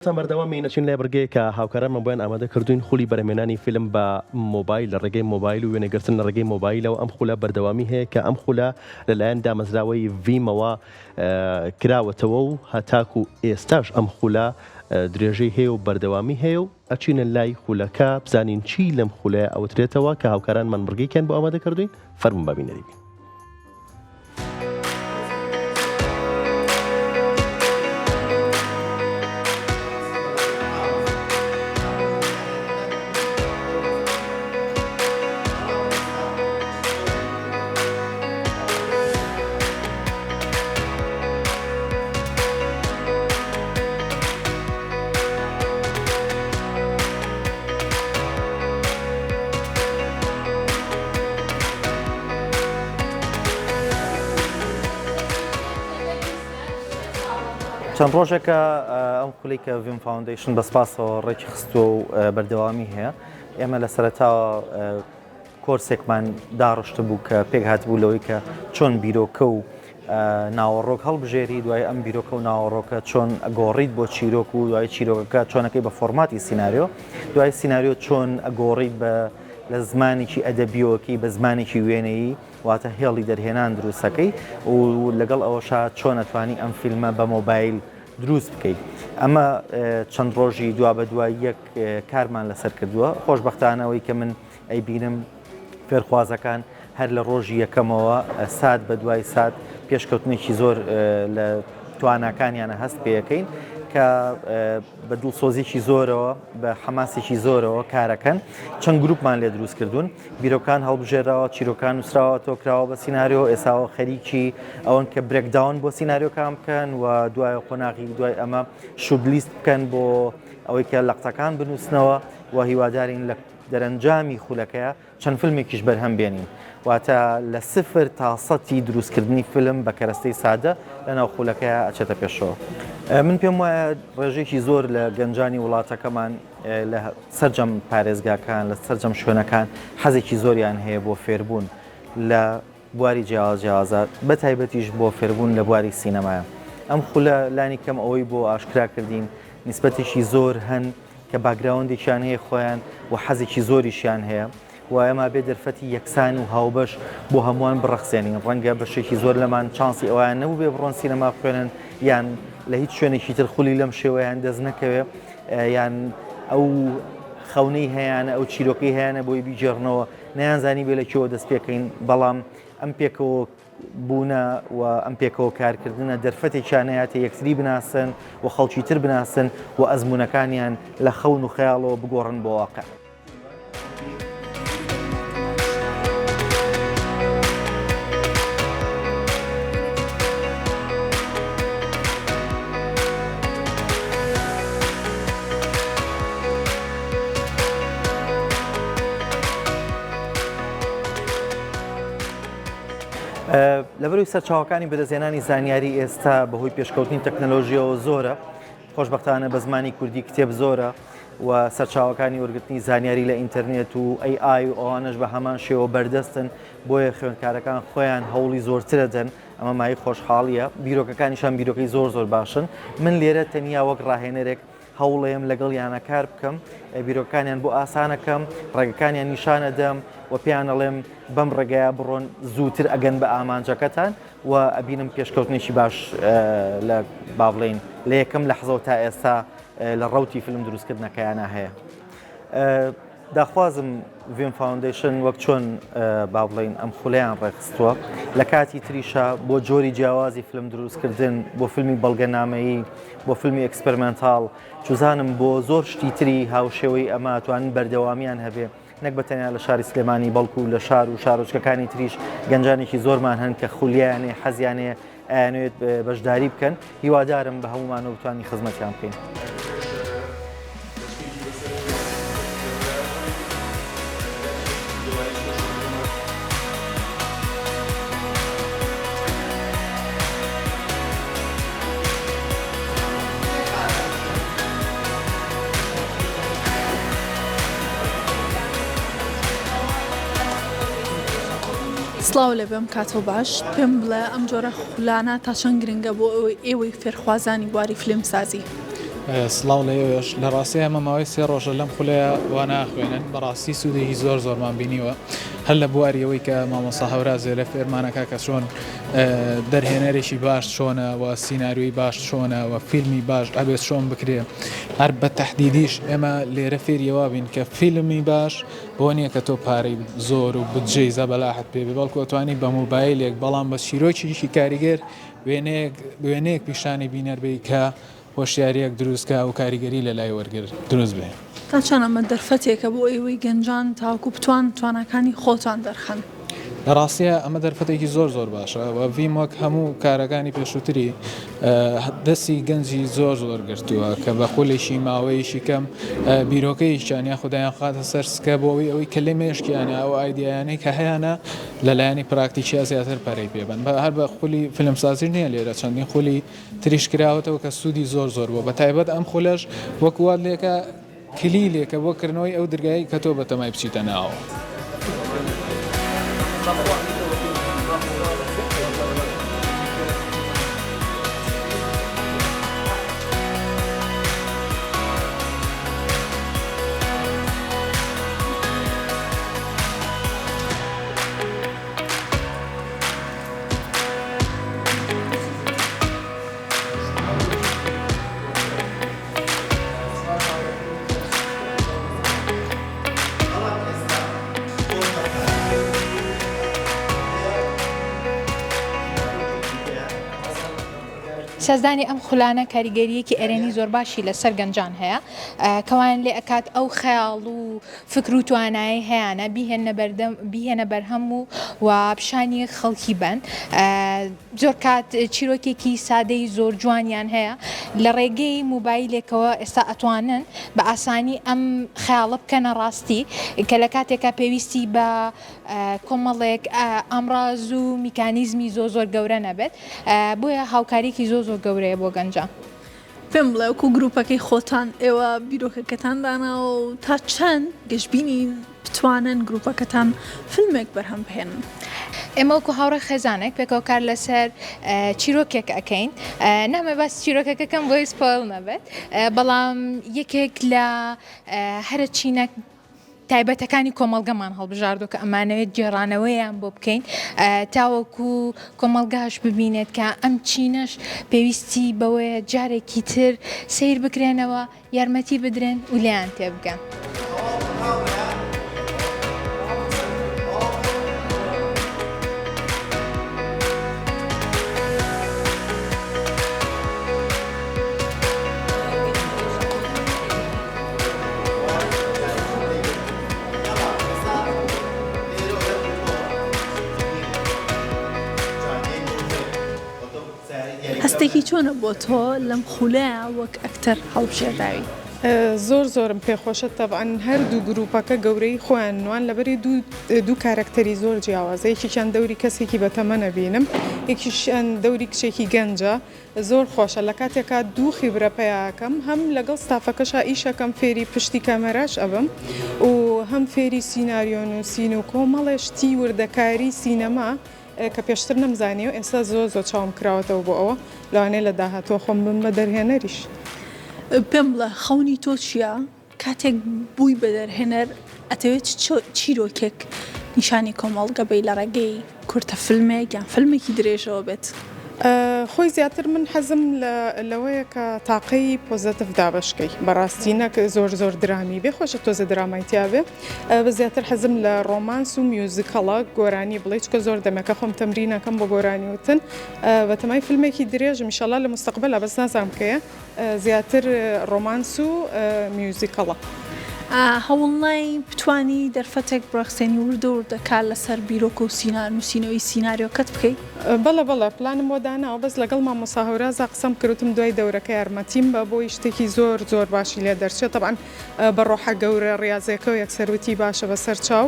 تا بەردەوامین ئەچین لای بڕگەیەک کە هاوکارانمان بۆیان ئامادە کردووین خولی بەرهەمهێنانی فیلم بە مۆبایل لە ڕێگەی مۆبایل و وێنەگرتن لە ڕێگەی مۆبایلەوە ئەم خولە بەردەوامی هەیە کە ئەم خولە لەلایەن دامەزراوەی ڤیمەوە کراوەتەوە و هەتاکو ئێستاش ئەم خولە درێژەی هەیە و بەردەوامی هەیە و ئەچینە لای خولەکە بزانین چی لەم خولەیە ئەوترێتەوە کە هاوکارانمان بڕگەیەکیان بۆ ئامادە کردووین فەرموون با بینەری بین. چەند ڕۆژێکە ئەم خولی کە ڤیم فاوندەیشن بە سپاسەوە ڕێکی خستووە و بەردەوامی هەیە ئێمە لە سەرەتاوە کۆرسێکمان داڕشتبوو کە پێکهاتبوو لەوەی کە چۆن بیرۆکە و ناوەڕۆک هەڵبژێری دوای ئەم بیرۆکە و ناوەڕۆکە چۆن ئەگۆڕیت بۆ چیرۆک و دوای چیرۆکەکە چۆنەکەی بە فۆرماتی سیناریۆ دوای سیناریۆ چۆن ئەگۆڕیت بە لە زمانێکی ئەدەبیۆکی بە زمانێکی وێنەیی واتە هێڵی دەرهێنان دروستەکەی و لەگەڵ ئەوەشا چۆن ئەتوانی ئەم فیلمە بە مۆبایل دروست بکەیت ئەمە چەند ڕۆژی دوا بە دوای یەک کارمان لەسەر کردووە خۆشببختانەوەی کە من ئەیبینم فێرخوازەکان هەر لە ڕۆژی یەکەمەوە سات بە دوای سات پێشکەوتنێکی زۆر لە تواناکانیانە هەست پێەکەین کە بە دڵسۆزیکی زۆرەوە بە حەماسێکی زۆرەوە کارەکەن چەند گروپمان لێ دروست کردوون بیرۆکان هەڵبژێراوە چیرۆکان نووسراوە تۆکراوە بە سیناریۆ ئێساوە خەریکی ئەوەن کە breakdown بۆ سیناریۆکان بکەن و دوای قۆناغی دوای ئەمە shot list بکەن بۆ ئەوەی کە لەقتەکان بنووسنەوە و هیوادارین لە دەرەنجامی خولەکەیا چەند فیلمێکیش بەرهەم بێنین واتە لە سفر تا سەتی دروستکردنی فیلم بە کەرەستەی سادە لەناو خولەکەیا ئەچێتە پێشەوە. من پێم وایە ڕێژەیەکی زۆر لە گەنجانی وڵاتەکەمان لە سەرجەم پارێزگاکان لە سەرجەم شوێنەکان حەزێکی زۆریان هەیە بۆ فێربوون لە بواری جیاواز جیاوازە بە تایبەتیش بۆ فێربوون لە بواری سینەمایە ئەم خولە لانی کەم ئەوەی بۆ ئاشکرا کردین نیسبەتێکی زۆر هەن کە background ێکیان هەیە خۆیان و حەزێکی زۆریشیان هەیە و ئێمە بێ دەرفەتی یەکسان و هاوبەش بۆ هەمووان بڕەخسێنین ڕەنگە بەشێکی زۆر لەمان چانسی ئەویان نەبوو بێ بڕۆن سینەما بخوێنن یان لە هیچ شوێنێکی تر خولی لەم شێوەیان دەست نەکەوێ یان ئەو خەونەی هەیانە ئەو چیرۆکەی هەیانە بۆی بیگێڕنەوە نەیانزانی بێ لە کوێوە دەست پێکەین بەڵام ئەم پێکەوە بوونە و ئەم پێکەوە کارکردنە دەرفەتێکیان هەیە یەکتری بناسن و خەڵکی تر بناسن و ئەزموونەکانیان لە خەون و خەیاڵەوە بگۆڕن بۆ واقع. لەبەرئەوەی سەرچاوەکانی بەدەستهێنانی زانیاری ئێستا بەهۆی پێشکەوتنی تەکنەلۆژیەوە زۆرە، خۆشبەختانە بە زمانی کوردی کتێب زۆرە و سەرچاوەکانی وەرگرتنی زانیاری لە ئینتەرنێت و AI و ئەوانەش بە هەمان شێوە بەردەستن، بۆیە خوێندکارەکان خۆیان هەوڵی زۆرترەدەن، ئەمە مایەی خۆشحاڵیە، بیرۆکەکانیشان بیرۆکەی زۆر زۆر باشن، من لێرە تەنیا وەک ڕاهێنەرێک هەوڵەیەم لەگەڵیانە کار بکەم، بیرۆکەکانیان بۆ ئاسانەکەم، ڕێگەکانیان نیشانەدەم و پێیان ئەڵێم بەم ڕێگەیە بڕۆن زووتر ئەگەن بە ئامانجەکەتان و ئەبینم پێشکەوتنێکی باش لە با بڵێین لە یەکەم لەحزەوە تا ئێستا لە ڕەوتی فیلم دروستکردنەکەیانە هەیە. داخوازم ڤیم فاوندەیشن وەک چۆن با بڵێین ئەم خولەیان ڕێکخستووە لە کاتی تریشا بۆ جۆری جیاوازی فیلم دروستکردن بۆ فیلمی بەڵگەنامەیی بۆ فیلمی experimental چوزانم بۆ زۆر شتی تری هاوشێوەی ئەمە توانن بەردەوامیان هەبێ نەک بە تەنیا لە شاری سلێمانی بەڵکو لە شار و شارۆچکەکانی تریش گەنجانێکی زۆرمان هەن کە خولیایانێ حەزیانێ ئەیانەوێت بەشداری بکەن هیوادارم بە هەموومانەوە بتوانین خزمەتیان بکەین. سڵاو لێبێم کاتۆ باش پێم بڵێ ئەم جۆرە خولانە تا چەند گرنگە بۆ ئێوەی فێرخوازانی بواری فیلمسازی؟ سڵاو لە ئێوەش. لە ڕاستیا ئێمە ماوەی سێ ڕۆژە لەم خولەیا وانە ئەخوێنن، بەڕاستی سوودێکی زۆر زۆرمان بینیوە هەر لە بواری ئەوەی کە مامۆستا هەوراز لێرە فێرمان ئەکا کە چۆن دەرهێنەرێکی باش چۆنە و سیناریۆی باش چۆنە و فیلمی باش ئەبێت چۆن بکرێ. هەر بە تەحدیدیش ئێمە لێرە فێری ئەوە بین کە فیلمی باش بۆ نییە کە تۆ پارەی زۆر و بودجەی زەبەلاحت پێ بێ، بەڵکو ئەتوانی بە مۆبایلێک بەڵام بە چیرۆکێکی کاریگەر وێنەیەک وێنەیەک پیشانی بینەر بەی کە هۆشیارییەک دروست کا و کاریگەری لە لای وەرگر دروست بێ. تا چەند ئەمە دەرفەتێکە بۆ ئێوەی گەنجان تاوەکو بتوان تواناکانی خۆتان دەرخەن؟ لە ڕاستیا ئەمە دەرفەتێکی زۆر زۆر باشە و ڤیم وەک هەموو کارەکانی پێشووتری دەستی گەنجی زۆر زۆر گرتووە کە بە خولێکی ماوەیەکی کەم بیرۆکەیەکیان یاخود دایانخاتە سەر سکە بۆ ئەوەی ئەوەی کە لە مێشکیانە ئەو ئایدیایانەی کە هەیانە لە لایەنی پراکتیکیا زیاتر پەرەی پێ بەن. هەر بە خولی فیلمسازیش نییە لێرە چەندین خولی تریش کراوەتەوە کە سوودی زۆر زۆر بووە بە تایبەت ئەم خولەش وەکو وات لێکە کلیلێکە بۆ کردنەوەی ئەو درگایەی کە تۆ بەتەمای بچیتە ناوەوە. سازدانی ئەم خولانە کاریگەرییەکی ئەرێنی زۆر باشی لەسەر گەنجان هەیە کە وایان لێ ئەکات ئەو خەیاڵ و فکر و توانایەی هەیانە بیهێننە بەردەم بیهێنە بەرهەم و و پیشانی خەڵکی بەن زۆر کات چیرۆکێکی سادەی زۆر جوانیان هەیە لە ڕێگەی موبایلێکەوە ئێستا ئەتوانن بە ئاسانی ئەم خەیاڵە بکەنە ڕاستی کە لە کاتێکا پێویستی بە کۆمەڵێک ئامڕاز و میکانیزمی زۆر زۆر گەورە نەبێت بۆیە هاوکاریکی زۆر زۆر گەورەیە بۆ گەنجان. پێم بڵێ وەکو گروپەکەی خۆتان ئێوە بیرۆکەکەتان داناوە و تا چەند گەشبینین بتوانن گروپەکەتان فیلمێک بەرهەم بهێنن؟ ئێمە وەکو هاوڕێ خێزانێک پێکەوە کار لەسەر چیرۆکێک ئەکەین نامەوێ باسی چیرۆکەکە کەم بۆی spoil نەبێت بەڵام یەکێک لە هەرە چینە تایبەتەکانی کۆمەڵگەمان هەڵبژاردووە کە ئەمانەوێت گێڕانەوەیان بۆ بکەین تاوەکو کۆمەڵگاش ببینێت کە ئەم چینەش پێویستی بەوەیە جارێکی تر سەیر بکرێنەوە یارمەتی بدرێن و لێیان تێبگەن. هەستێکی چۆنە بۆ تۆ لەم خولەیا وەک ئەکتەر هەڵبژێردراوی؟ زۆر زۆرم پێخۆشە تەبعەن هەردوو گروپەکە گەورەی خۆیان نوان لەبەری دوو دوو کارەکتەری زۆر جیاوازە یەکێکیان دەوری کەسێکی بەتەمەنە بینم یەکیشیان دەوری کچێکی گەنجە زۆر خۆشە لە کاتێکا دوو خیبرە پەیاکەم هەم لەگەڵ ستافەکەشا ئیشەکەم فێری پشتی کامێراش ئەبم و هەم فێری سیناریۆ نووسین و کۆمەڵێ شتی وردەکاری سینەما کە پێشتر نەمزانیوە ئێستا زۆر زۆر چاوم کراوەتەوە بۆ ئەوە لەوانەیە لە داهاتووە خۆم بم بە دەرهێنەریش. پێم بڵێ خەونی تۆ چییە؟ کاتێک بووی بە دەرهێنەر ئەتەوێت چ چیرۆکێک نیشانی کۆمەڵگە بەی لە ڕێگەی کورتە فیلمێک یان فیلمێکی درێژەوە بێت؟ خۆی زیاتر من حەزم لەوەیە کە تاقەی positive دابەشکەی بەڕاستی نەک زۆر زۆر درامی بێ خۆشە تۆزە درامای تیاابێ بە زیاتر حەزم لە ڕۆمانس و musical ە گۆرانی بڵێ چکە زۆر دەمێکە خۆم تەمرینەکەم بۆ گۆرانی وتن بەتەمای فیلمێکی درێژم ئیشەڵا لە مستەقبەلا بەس نازانم کەیە زیاتر ڕۆمانس و musical ە. هەوڵ نای بتوانی دەرفەتێک بڕەخسێنی وردە وردە کار لەسەر بیرۆکە و سینا نووسینەوەی سیناریۆکەت بکەی؟ بەڵێ بەڵێ پلانم بۆ داناوە بەس لەگەڵ مامۆستا هەورازا قسەم کرد وتم دوای دەورەکە یارمەتیم بە بۆی شتێکی زۆر زۆر باشی لێ دەرچێت تەبعەن بە ڕۆحە گەورە ڕیازەکەوە یەکسەر وتی باشە بەسەر چاو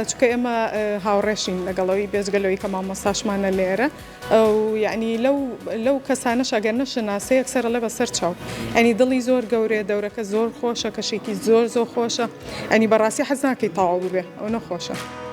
چونکە ئێمە هاوڕێشین لەگەڵ ئەوی بێجگە لەوەی کە مامۆستاشمانە لێرە و یەعنی لەو لەو کەسانەش ئەگەر نەشناسێ یەکسەر ئەڵێ بەسەر چاو یەعنی دڵی زۆر گەورەیە دەورەکە زۆر خۆشە کەشێکی زۆر زۆر خۆشە یەعنی بەڕاستی حەز ناکەی تەواو ببێ ئەونە خۆشە.